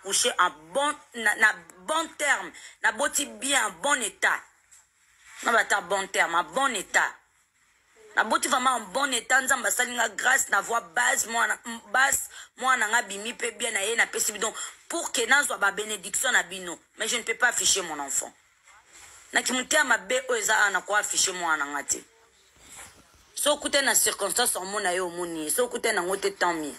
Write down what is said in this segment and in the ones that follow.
accouché en bon, na, na bon terme, naboti bien en bon état. Na bata bon terme, en bon état. Naboti vraiment en bon état, Nzambe asali nga grâce na voix basse, mwana basse, mwana nga bimi pe bien na ye na pesi bidon pour que nazwa ba bénédiction na bino. Mais je ne peux pas afficher mon enfant. Na kimutema mabe oyo eza awa na ko afficher mwana nga te. So okutani na circonstance omona ye omoni ye, so okutani nango te tant mieux.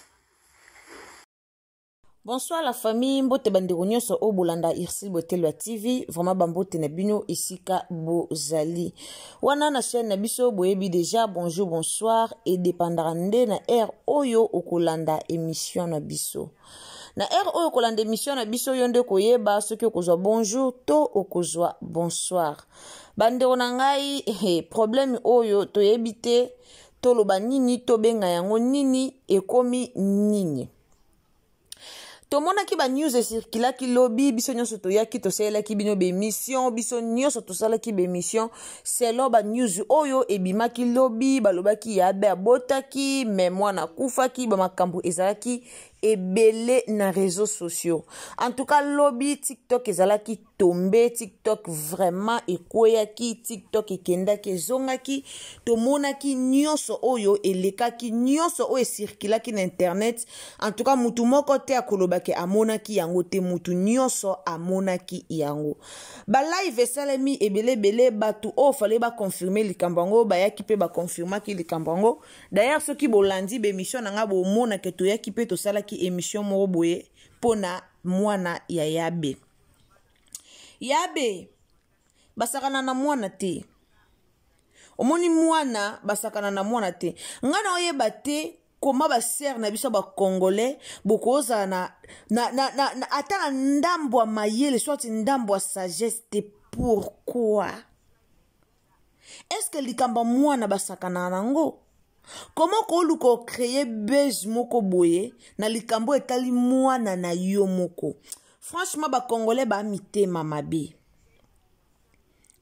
Bonsoir la famille, mbote bandeko nyonso oyo bolanda Ursule Botelwa TV, vraiment bambote na bino esika bozali. Wana na chaîne na biso boyebi déjà bonjour bonsoir et dépendra nde na heure oyo okolanda émission na biso. Na heure oyo okolanda émission na biso yo nde koyeba soki okozwa bonjour to okozwa bonsoir. Bandeko na ngai, eh, problème oyo toyebi te toloba nini tobenga yango nini ekomi nini. Tomonaki ba news ecirculaki lobi, biso nyonso toyaki tosalelaki bino bemission, biso nyonso tosalaki bemission selon ba news oyo ebimaki lobi. Balobaki yabe abotaki me mwana akufaki, ba makambo ezalaki ebele na réseaux sociaux. En tout cas lobi TikTok ezalaki tombe, TikTok vraiment ekweyaki, TikTok ekendaki ezongaki, tomonaki nyonso oyo elekaki, nyonso oyo esirkulaki na internet. En tout cas mutu moko te akolobaki amonaki yango te, mutu nyonso amonaki yango. Ba live esalemi ebele ebele, bato oyo fale bakonfirme likambo yango bayaki mpe bakonfirmaki likambo yango. D'ailleurs soki bolandi bemission na nga bomonake toyaki mpe tosalaki émission moko boye mpona mwana ya Yabe. Yabe basakana na mwana te, omoni mwana basakana na mwana te. Ngai na oyeba te koma basere na biso bacongolais bokozala na, na, na, na, na, ata na ndambo ya mayele soit ndambo ya sagesse te. Pourquoi est-ce que likambo ya mwana basakanaka nango? Koma koluka ocreye buzz moko boye na likambo etali mwana na yo moko. Franchement bacongolais ba mitema mabe,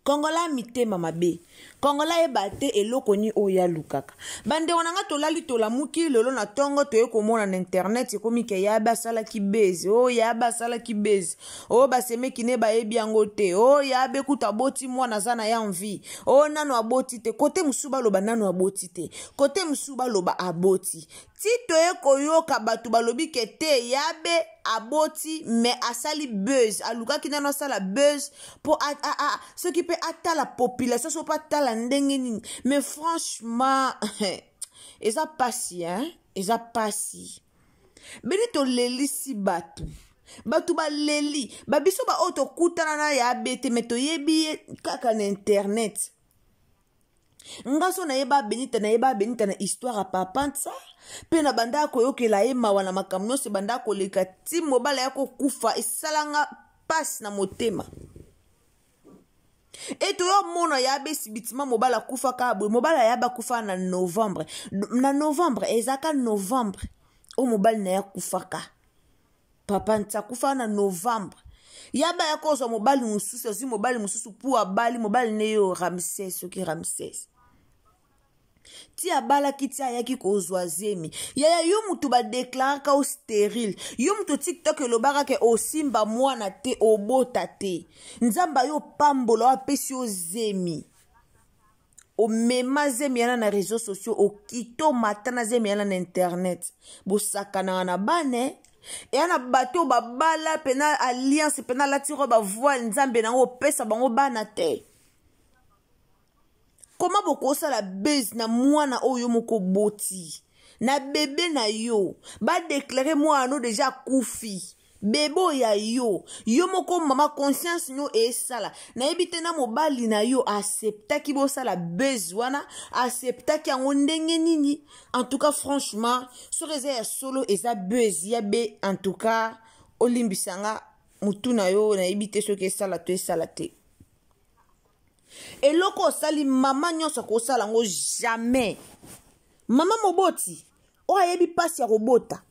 Congolais mitema mabe, Congolais ayeba te eloko nini oyo alukaka. Bandeko na nga, tolali tolamuki lelo na ntongo toye komona na internet ekomi ke Yabe asalaki buzz, oyo Yabe asalaki buzz, oyo basemeki ne bayebi yango te, oyo Yabe kuta aboti mwana aza na ye envie, oyo nano aboti te. Kote mosusu baloba nano aboti te, kote mosusu baloba aboti. Ti toye koyoka bato balobi ke te Yabe aboti me asali buzz, alukaki nano asala buzz mpo soki mpe atala population, soki mpe atala ndenge nini. Mais franchement eza pasi, hein? Eza pasi beni tolelisi bato, bato baleli babiso baoyo tokutana na Yabe te, me toyebi ye kaka na internet. Nga so nayeba Benita, nayeba Benita na histoire ya papa Ntsa, mpe na banda koyokela ye mawa na makambo nyonso ebanda koleka ti mobali ya kokufa, esalanga pasi na motema. E toyomona Yabe sibitima mobali akufaka boye, mobali ayabe akufa na novembre, na novembre ezalaka novembre oyo mobali na ye akufaka. Papa Ntsa akufa na novembre, Yaba ya kozwa mobali mosusu, azwi mobali mosusu pu abali mobali ne yo Ramses, soki Ramses ti abalaki ti ayaki kozwa zemi. Yaya, yo mutu badeklaraka o stérile, yo mutu TikTok elobaka ke osimba mwana te, obota te, Nzambe ayo opambola oyo apesi yo zemi, omema zemi yana na réseau sociaux, okita omata na zemi yana na internet. Bosakanaka na bana eya na bato babala mpena alliance mpena alati robe bavoile, Nzambe nango opesa bango bana te. Koma bokosala base na mwana oyo moko boti na bebe na yo, badeklare mwana no deja akufi, bebe oyo ya yo, yo moko mama conscience no esala. Nayebi te na mobali na yo acceptaki bosala base wana, acceptaki yango ndenge nini? En tout cas franchement soki eza ya solo eza base ya be, en tout cas olimbisanga motu na yo, nayebi te soki esala to esala te. Eloko osali mama nyonso akosala yango jamais. Mama moboti oyo ayebi mpasi ya kobota,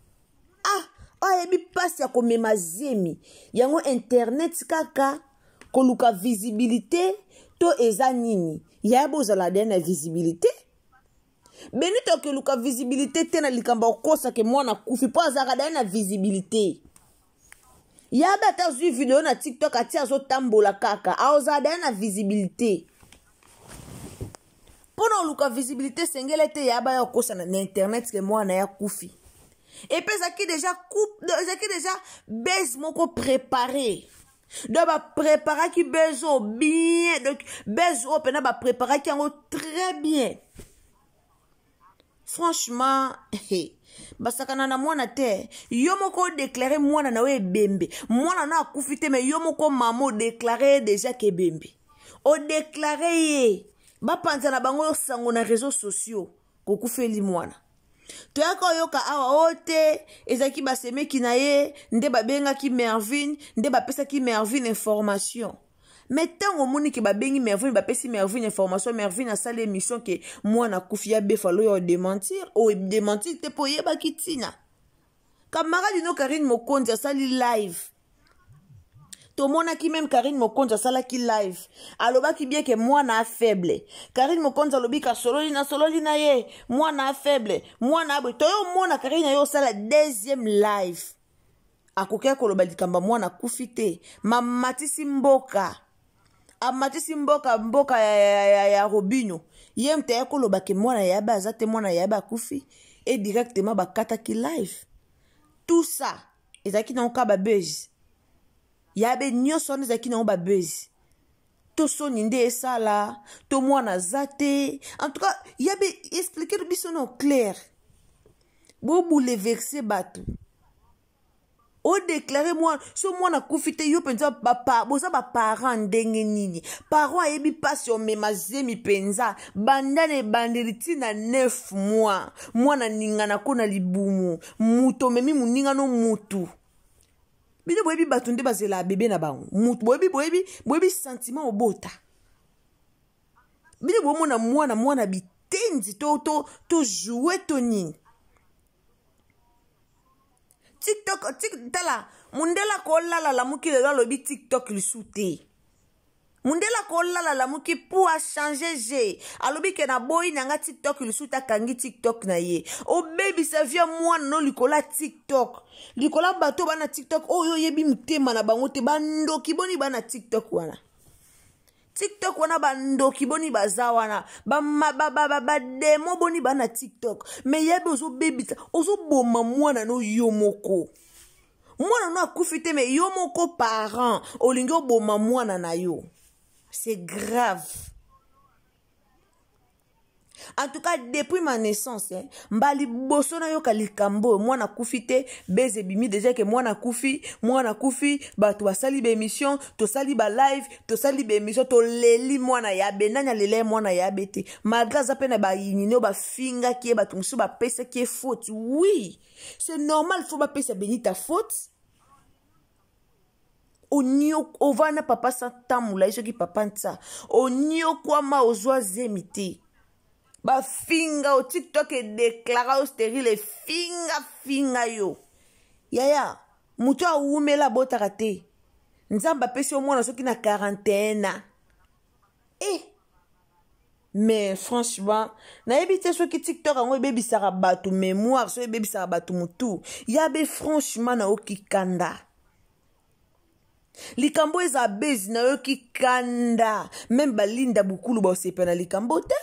ah oyo ayebi mpasi ya komema zemi, yango internet kaka koluka visibilité to eza nini? Yaya bozala de na visibilité, Benito akeluka visibilité te na likambo akosake mwana akufi mpo azalaka daye na visibilité. Yabe ata azwi video na TikTok atie azotambola kaka, aozala daya na visibilité. Mpo na oluka visibilité esengeli ete yaba ya kokosa na internet ke mwana ya kufi. Epe ezalaki deja coupe, ezalaki deja base moko préparé. Donc bapreparaki base oyo bien, donc base oyo mpena bapreparaki yango très bien. Franchement, hey, basakana na mwana te. Yo moko odeklare mwana na yo ebembe, mwana na akufi te, me yo moko mama odeklare ye deja ke ebembe, odeklare ye, bapanza na bango sango na réseaux sociaux kokufeli mwana. Toyaka oyoka awa o te ezalaki basemeki na ye nde babengaki Mervine, nde bapesaki Mervine information. Me ntango omoni ke babengi Mervine, bapesi Mervine information, Mervine asali émission ke mwana akufi, ya befalo oyo odementir, odementir te mpo oyebaki ntina. Camarade no Karine Mokonzi asali live, tomonaki meme Karine Mokonzi asalaki live, alobaki bien ke mwana a faible. Karine Mokonzi alobi kasololi na sololi na ye, mwana a faible, mwana abwe. Toyo omona Karine ayo osala deuxième live, akoki koloba likambo mwana akufi te. Mamatisi mboka, amatisi mboka, mboka ya, ya, ya, ya Robino, ye moto aye koloba ke mwana yabe aza te, mwana yabe akufi, et directement bakataki live. Tout ça ezalaki nango kaka babuzz yabe nyonso wana ezalaki nango babuzz to soni nde esala to mwana aza te. En tout cas yabe explike biso no clair, bobouleverse bato, odeklare mwana so mwana akufi te. Yo mpenza boza baparent ndenge nini? Parent ayebi mpasi omema zemi mpenza banda na ebandeli ntina 9 mois, mwana ningana ko na libumu, moto omemi moninga no mutu. Bino boyebi bato nde bazelaka bebe na bango mutu, boyebi, boyebi, boyebi sentiment obota. Bino bomona mwana, mwana bitendi to, to, to joue to nini? TikTok, tik, tala mundele akolala lamuki lelo alobi TikTok lisu te. Mundele akolala lamuki po achange g, alobi ke naboyi na nga TikTok lisu te, akangi TikTok na ye. Obebisa vie mwana no likolo ya TikTok, likolo ya bato bana TikTok oyo oyebi motema na bango te. Bandoki boni bana TikTok wana, TikTok wana bandoki boni baza wana, bademo boni bana TikTok. Me yebi ozobebisa, ozoboma mwana no yo moko. Mwana no akufi te, me yo moko parent olingi oboma mwana na yo, c'est grave. En tout cas depuis ma naissance, eh, mbali boso nayoka likambo oyo mwana akufi te, beze ebimi deja ke mwana akufi, mwana akufi. Bato basali baémission, tosali balive, tosali baémission, toleli mwana yabe. Nani alela ye mwana yabe te? Malgré aza mpe na bayinini oyo bafingaki ye, bato mosusu bapesaki ye faute. Oui, c'est normal, faut bapesa Benita faute. Ovanda papa sa ntan molai, soki papa ntsa oniokwama, ozwa zemi te, bafinga o TikTok edeklara yo stérile, efinga finga yo. Yaya moto awumela abotaka te, Nzambe apesi yo mwana soki na 41 ans. Eh, mais franchement nayebi te soki TikTok yango ebebisaka bato mémoire, soki ebebisaka bato motu yabe. Franchement nayoki kanda, likambo eza bezi, nayoki kanda. Meme balinda bukulu baosepa na likambo te,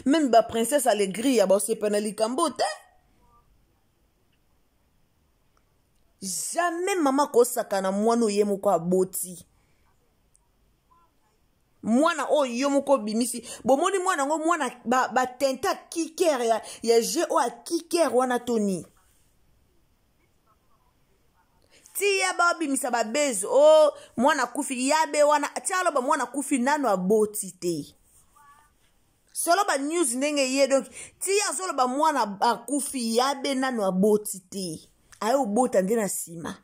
meme baprincesse Alegria baosepa na likambo te. Jamais mama kosaka na mwana oye moko aboti, mwana oyo yo moko obimisi. Bomoni mwana yango, mwana batente ba akiker ya, ya je oyo akiker wana toni ti ya baobimisa babezi o oh, mwana akufi yabe wana ti aloba mwana akufi nano aboti te, solo ba news ndenge ye. Donc ti azoloba mwana akufi yabe nano aboti te, aye obota nde na nsima.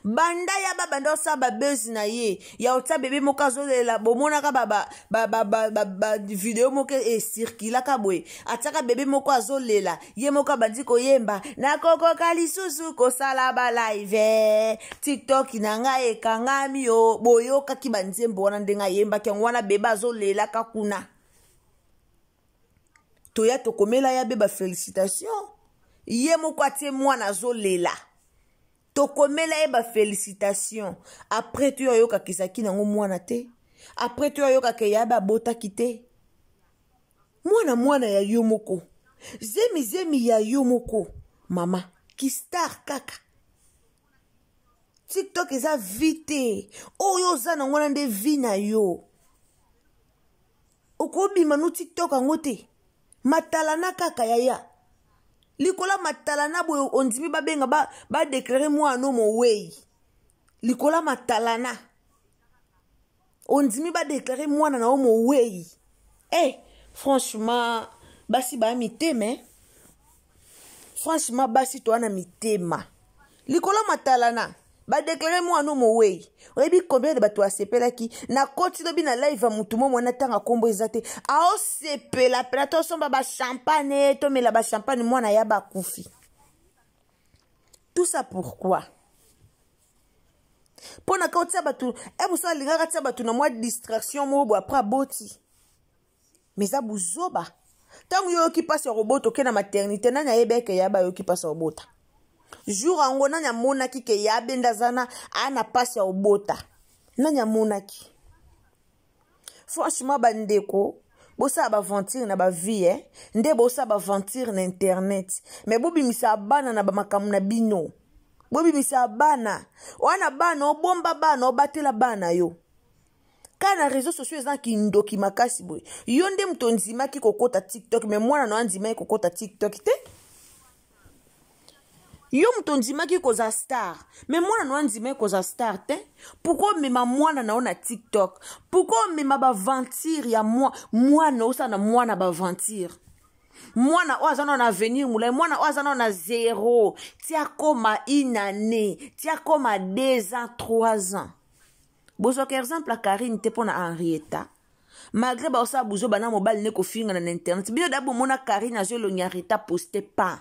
Banda ya babanda osala babezi na ye ya otia bebe moko azolela, bomonaka bavideo moko esirkilaka boye, atiaka bebe moko azolela, ye moko abandi koyemba nakokoka lisusu kosala balive TikTok na ngai ekangami yo. Boyokaki banzembo wana ndenge ayembaki yango wana, bebe azolelaka kuna. Toya tokomela ya be bafélicitation, ye moko atie mwana azolela. Tokomela ye bafélicitation. Après tout, yo ayokaka ezalaki nango mwana te. Après tout, yo ayokaka eyabe abotaki te. Mwana mwana ya yo moko. Zemi zemi ya yo moko. Mama, ki star kaka. TikTok eza vie te. Oyo oza nango wana nde vie na yo. Okobima no TikTok yango te. Matalana kaka yaya. Likola matalana boye ondimi babenga ba déclarer mwana no mowei. Likola matalana. Ondimi ba déclarer mwana na yo mowei. Eh, franchement, basi ba mitema. Eh? Franchement, basi toa na mitema. Likola matalana. Ba déclarer mwana no mowei. Oyebi combien de bato asepelaki na koti lobi na live ya mutu mo mwana tanga kombo eza te. Aosepela pela tosomba ba champagne, tomela ba champagne mwana ya bakufi. Tout ça pourquoi? Pona ka otia bato, e mosu alingaka tia bato na mwa distraction moko boye après aboti. Mais eza buzoba. Ntango yo oyoki mpasi ya kobota oke na maternité, nani ayebi eke ya bayoki mpasi ya kobota? Jour yango nani amonaki ke ya benda aza na a na mpasi ya kobota? Nani amonaki? Franchement bandeko, bosala baventure na bavie, eh? Nde bosala baventure na internet, mais bobimisa bana na bamakambo na bino. Bobimisa bana wana, bana obomba bana, obatela bana yo. Kaka na réseaux sociaux eza kindoki makasi boye. Yo nde moto ondimaki kokota TikTok, mais mwana na yo andimaki kokota TikTok te. Yo moto ondimaki koza star, mais mwana na yo andimaki koza star te. Pourquoi omema mwana na yo na TikTok? Pourquoi omema baventure ya mwana osala na mwana baventure? Mwana oyo aza na avenir molai, mwana oyo aza na zéro, tia koma une année, tia koma 2 ans, 3 ans. Bozwaka exemple ya Karine te mpo na Henrietta. Malgré baosala buzoba na mobali ne kofinga na internet, bino da bomona Karine azwi elongi Henrietta poste pas.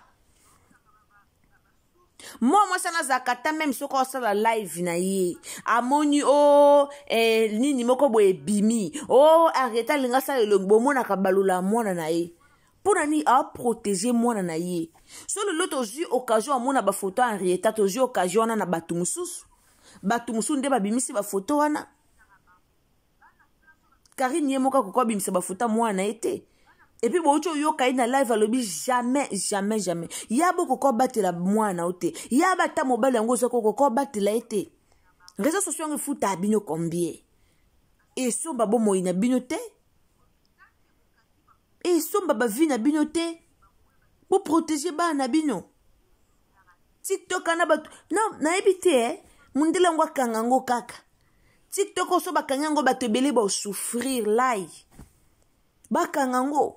Mwa mwasi wana azalaka ata meme soki osala live na ye amoni o nini moko boye ebimi o Henrietta alingi asala elongi, bomonaka balola ya mwana na ye. Mpo na nini aprotege mwana na ye? So lelo tozwi occasion amona bafoto ya Henrietta, tozwi occasion wana na bato mosusu. Bato mosusu nde babimisi bafoto wana. Karine ye moko akoki abimisa bafoto ya mwana na ye te. Et puis bouti oyoka ye na live alobi jamais, jamais, jamais. Ya bokoki obatela mwana yo te. Ya bata mobali yango oza kokoki obatela ye te. Réseaux sociaux yango efuta bino combien? Esomba bomoi na bino te. Esomba ba vie na bino te. Bo protéger bana na bino. TikTok ana bato non, nayebi te, eh? Mundele yango akanga yango kaka. TikTok oso bakanga yango bato ebele ba souffrir lai. Bakanga yango.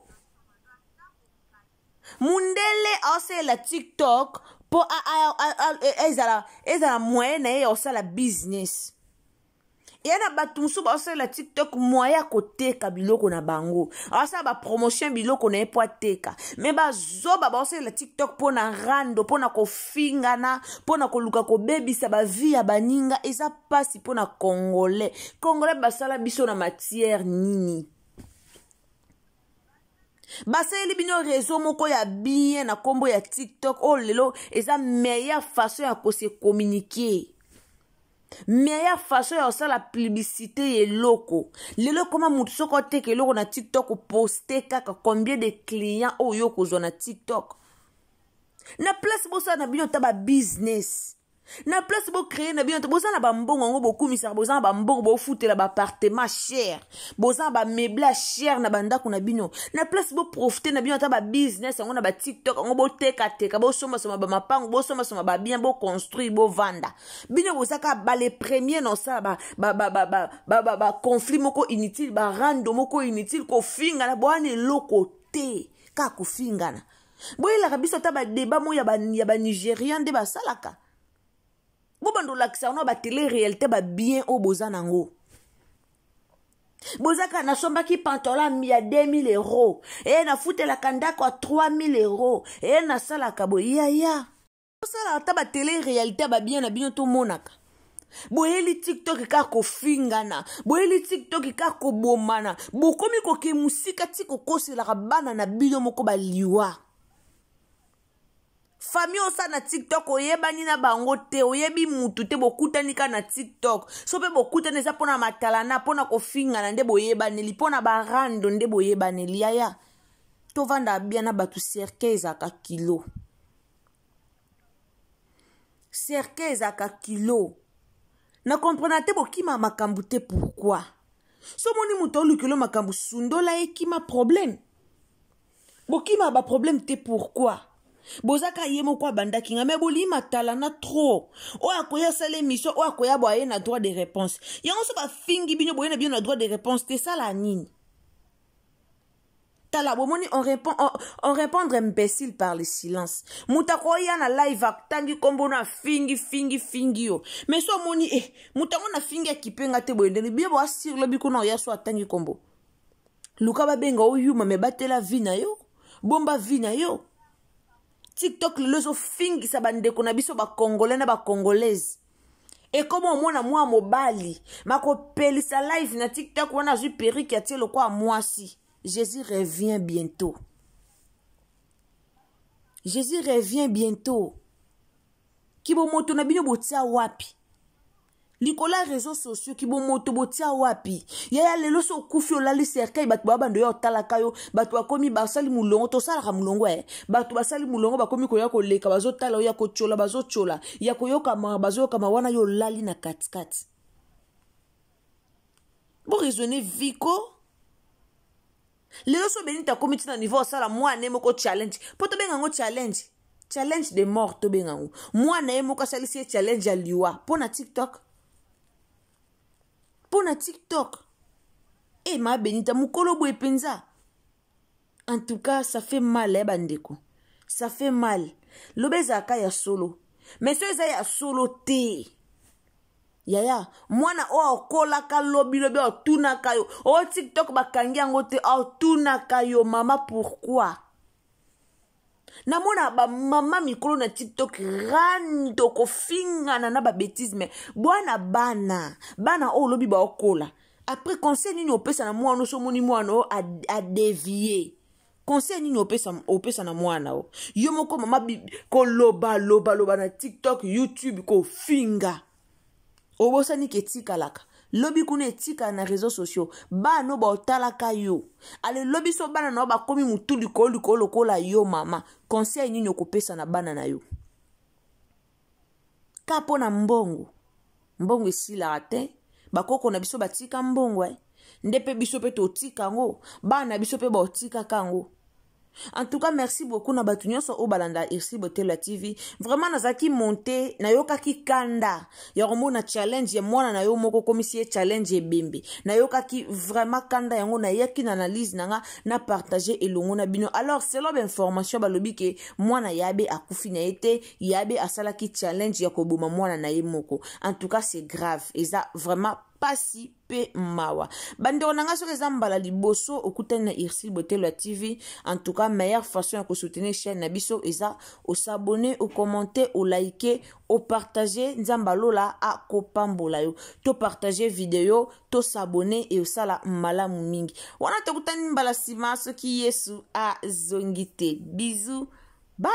Mundele aosalela TikTok po ezala moyen na ye ya kosala business. Ya na bato mosusu baosalela TikTok moyen ya koteka biloko na bango. Aosala ba promotion biloko na ye po ateka. Me bazoba baosalela TikTok mpo na rando, mpo na kofingana, mpo na koluka kobebisa ba vie ya baninga. Eza pasi mpo na Congolais. Congolais basala biso na matière nini? Basaleli bino réseau moko ya bien na kombo ya TikTok oyo lelo eza meilleure façon ya kose communiquer. Meilleure façon ya kosala publicité ya eloko. Lelo ekoma motu soki oteka eloko na TikTok, oposte kaka combien de clients oyo okozwa na TikTok. Na place bosala na bino ta ba business. Na place bo créer na bino, boza na bambongo yango bokumisaka, boza na bambongo bofutela ba appartement cher, boza na ba meuble cher na bandako na bino. Na place bo profiter na bino ata ba business yango na ba TikTok yango botekateka, bosombasomba ba mapango, bosombasomba ba bien, boconstruire, bovanda. Bino bozaka ba les premiers na osala ba conflit moko inutile, ba rando moko inutile, kofingana bowana eloko te, kaka kofingana. Boyelaka biso ata ba débat moko ya ba Nigérian nde basalaka. Bobanda olakisa wana ba télé réalité ba bien oyo boza nango. Bozaka nasombaki pantalon ya 2000 euros, e nafutelaka ndako ya 3000 euros, e nasalaka boye yaya. Bosala ata ba télé réalité ba bien na bino tomonaka. Boyeli TikTok kaka kofingana, boyeli TikTok kaka kobomana, bokomi koke mosika ti kokoselaka bana na bino moko baliwa. Famille osala na TikTok oyebani na bango te, oyebi mutu te, bokutani kaka na TikTok. So mpe bokutani eza mpona matalana, mpona kofingana nde boyebaneli, mpona barando nde boyebaneli. Yaya, tovanda bien na bato, cercueil ezalaka kilo. Cercueil ezalaka kilo. Na comprendre te, bokima makambo te pourquoi? So omoni moto olukelo makambo, sundola ye, kima problème. Bokima baproblème te pourquoi? Bozaka ye moko abandaki nga me bolingi matalana trop. Oyo akoya asala émission, oyo akoya bo aye na droit de réponse. Yango so bafingi bino, boye na bino na droit de réponse te, esala nini? Tala, bomoni, on répond, on répondre imbécile par le silence. Moto akoya na live, atangi nkombo na afingi fingi fingi yo, mais so omoni moto yango na fingi akipe nga te, boye ndeni bie boasir lobi kuna oya so atangi nkombo. Luka babenga oyuma, me batela vie na yo, bomba vie na yo. TikTok lelo ezofingisa bandeko na biso bacongolais na bacongolaise. Ekoma omona mwa mobali makopelisa live na TikTok wana, azwi perike atie lokola mwasi. Jésus revient bientôt, Jésus revient bientôt. Kibomoto na bino botia wapi? Likolo ya réseaux sociaux, kibomoto botia wapi? Yaya, lelo so okufi, olali cercueil, bato baya bando ya otalaka yo. Bato bakomi basali molongo, tosalaka molongo e bato basali molongo, bakomi koya koleka, bazotala yo, ya kotyola bazotyola, ya koyokama bazoyokama. Wana yo olali na katikati. Boraisonne viko. Lelo so Benita akomi ntina niveau asala mwana ye moko challenge, mpo tobenga yango challenge, challenge de mort, tobenga yango mwana ye moko asalisi ye challenge ya liwa mpo na TikTok, mpo na TikTok. E ma Benita mokolo boye mpenza, en tout cas ça fait mal. Ya bandeko, ça fait mal. Loba ezalaka ya solo, mais so eza ya solo te, yaya, mwana oyo akolaka lobilobi, atunaka yo oyo TikTok bakangi yango te, atunaka yo: "Mama, pourquoi?" Namona bamama mikolo na TikTok rando kofingana na babêtises, mais bwana bana bana oyo olobi baokola. Après, conseil nini opesa na mwana? Oso omoni mwana oyo adévier, conseil nini opesa na mwana o yo moko mama? Koloba loba loba na TikTok, YouTube, kofinga, obosani ke etikalaka lobi kuna, etikala na réseaux sociaux. Bana oyo baotalaka yo ale lobi, so bana na yo bakomi motu likolo likolo lokola yo mama, conseil nini okopesa na bana na yo? Ka mpo na mbongo, mbongo esilaka te. Bakoko na biso batika mbongo nde mpe biso mpe totika yango, bana na biso mpe baotikaka yango. En tout cas, merci beaucoup na bato nyonso oyo balanda Irsi Botelo TV. Vraiment nazalaki monte, nayokaki kanda ya komona challenge ya mwana na yo moko okomisi ye challenge ebembe. Nayokaki vraiment kanda yango, nayaki na analyse na nga na partage elongo na bino. Alors, selon bainformation, balobi ke mwana Yabe akufi na ye te, Yabe asalaki challenge ya koboma mwana na ye moko. En tout cas, c'est grave, eza vraiment pasi mpe mawa. Bandeko na ngai, soki eza mbala liboso okutani na Irsil Botelo ya TV, en tout cas meilleure façon ya kosoutenir chaîne na biso eza os'abonner, ocommenter, oliker, opartager. Nzambe alola akopambola yo. Topartager video, tos'abonner e osala malamu mingi. Wana tokutani mbala nsima soki Yesu azongi te. Bisous, bye.